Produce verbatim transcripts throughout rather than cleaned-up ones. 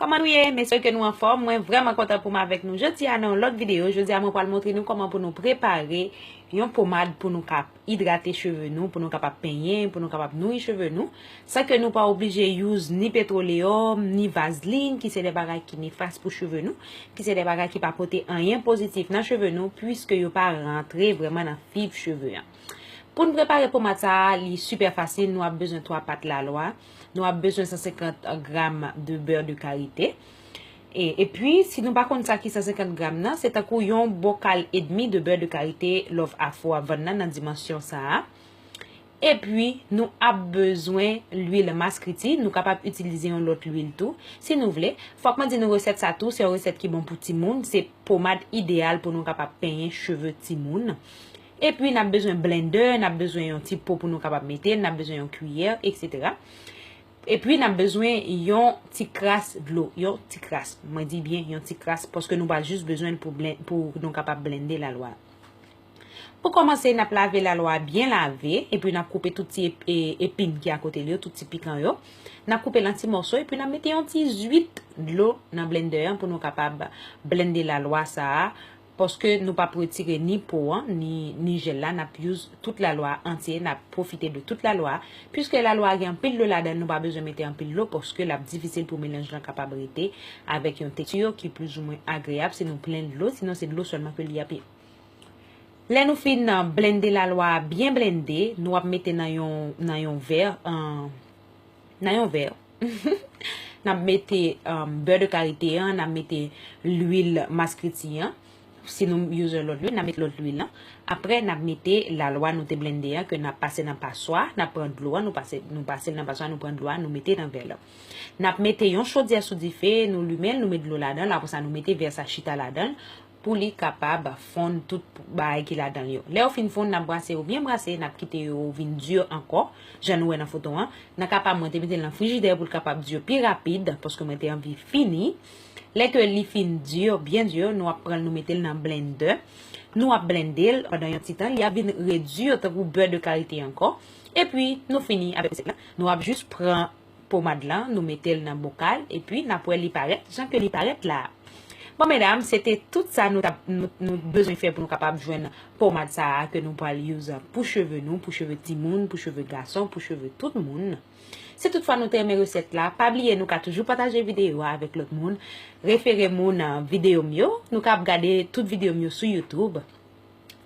Kòman nou ye? M espere ke nou anfòm. Mwen vrèman kontan pou m avèk nou jodi a nan yon lòt videyo. Jodi a mwen pral montre nou kòman pou nou prepare yon pomad pou nou ka idrate cheve nou, pou nou kapab penyen, pou nou kapab nouri cheve nou, san ke nou pa oblije use ni petwoleyòm, ni vazlin, ki se de bagay ki nefas pou cheve nou, ki se de bagay ki pa pote anyen pozitif nan cheve nou, piske yo pa rantre vrèman nan fib cheve an. Pou n prepare pomad sa a, li sipè fasil, nou ap bezwen twa pat lalwa, nou ap bezwen san senkant gram de bè de karite. E, epi, si nou pa konn sa ki san senkant gram nan, se tankou yon bokal edmi de bè de karite Love Afro ap vann nan, nan dimansyon sa a. Epi, nou ap bezwen lwil maskriti. Nou kapab itilize yon lòt lwil tou, si nou vle. Fòk mwen di nou resèt sa tou, se yon resèt ki bon pou timoun. Se pomad ideyal pou nou kapab penyen cheve timoun. Epi, n ap bezwen blendè, n ap bezwen yon ti po pou nou kapab mete l, n ap bezwen yon kiyè, etsetera. Epi, n ap bezwen yon ti kras dlo, yon ti kras. Mwen di byen, yon ti kras, paske nou pral jis bezwen l pou blen-, pou nou kapab blende lalwa. Pou kòmanse, n ap lave lalwa a byen lave, epi n ap koupe tout ti ep-, e, epin ki akote l yo, tout ti pikan yo. N ap koupe l an ti mòso, epi n ap mete yon ti zwit dlo nan blendè an pou nou kapab blende lalwa sa a, paske nou p ap retire ni po an, ni, ni jèl la, n ap use tout lalwa a antye, n ap pwofite de tout lalwa a. Piske lalwa a gen anpil dlo ladan l, nou pa bezwen mete anpil dlo, paske l ap difisil pou melanj lan kapab rete avèk yon teksti ki plizoumwen agreyab si nou plen dlo, sinon se dlo sèlman ke li ap ye. Lè nou fin, uh, blende lalwa a byen blende, nou ap mete nan yon, nan yon vè, uh, nan yon vè. N ap mete, um, bè de karite an, n ap mete lwil maskriti an. Si nou use lòt lwil, n ap mete lòt lwil lan. Apre, n ap mete lalwa nou te blende an, ke n ap pase nan paswa, n ap pran dlo an, nou pase, nou pase l nan paswa, nou pran dlo a, nou mete nan vè lan. N ap mete yon chodyè sou dife, nou limen l, nou met dlo ladan l, apre sa nou mete vè sa chita ladan l, pou li kapab fonn tout bagay ki ladan l yo. Lè yo fin fonn, n ap brase yo byen brase, n ap kite yo vin di ankò, jan nou wè nan foto an. Nan ka pa m, mwen te mete l nan frijidè pou l kapab di pi rapid, paske mwen te anvi fini. Lè ke li fin di, byen di, nou ap pran l, nou mete l nan blendè. Nou ap blende l pandan yon ti tan, li ap vin redi tankou bè de karite ankò. Epi, nou fini avèk resèt la. Nou ap jis pran pomad lan, nou mete l nan bokal, epi n ap wè li parèt jan ke li parèt la. Bon, medam, se te tout sa nou t ap, nou, nou bezwen fè pou nou kapab jwenn pomad sa a ke nou pral use pou cheve nou, pou cheve timoun, pou cheve gason, pou cheve tout moun. Si toutfwa nou te renmen resèt la, pa bliye nou ka toujou pataje videyo a avèk lòt moun, refere moun, uh, videyo m yo. Nou ka ap gade tout videyo m yo sou YouTube.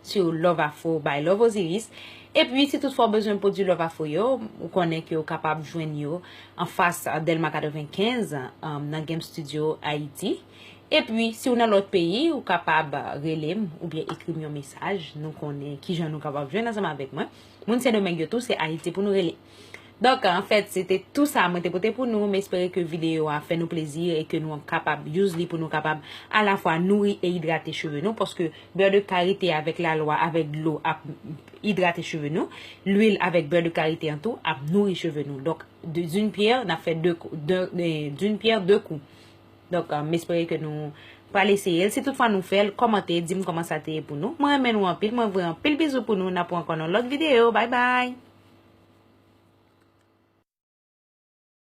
Sou Love Afro by Love Osiris. Epi, si toutfwa w bezwen pwodui Love Afro yo, ou konnen ke w kapab jwenn yo anfas, uh, Dèlma katrevenkenz, um, nan Game Studio Ayiti. Epi, si w nan lòt peyi, ou kapab, uh, rele m oubyen ekri m yon mesaj. Nou konnen kijan nou kapab jwenn ansanm avèk mwen. Moun Sendomeng yo tou, se Ayiti pou nou rele. Donk, anfèt, se te tou sa mwen te pote pou nou. M espere ke videyo a fè nou plezi e ke nou kapab use li pou nou kapab alafwa nouri e idrate cheve nou, paske bè de karite avèk lalwa, avèk dlo ap idrate cheve nou. Lwil avèk bè de karite an tou ap nouri cheve nou. Donk, de, d'une pierre, n ap fè de kou, de, de, d'une pierre, deux coups. Donk, euh, m espere ke nou pral eseye l. Si toutfwa nou fè l, kòmante, di m kòman sa te ye pou nou. Mwen renmen nou anpil, mwen voye anpil bizou pou nou. N ap wè ankò nan lòt videyo. Bye bye!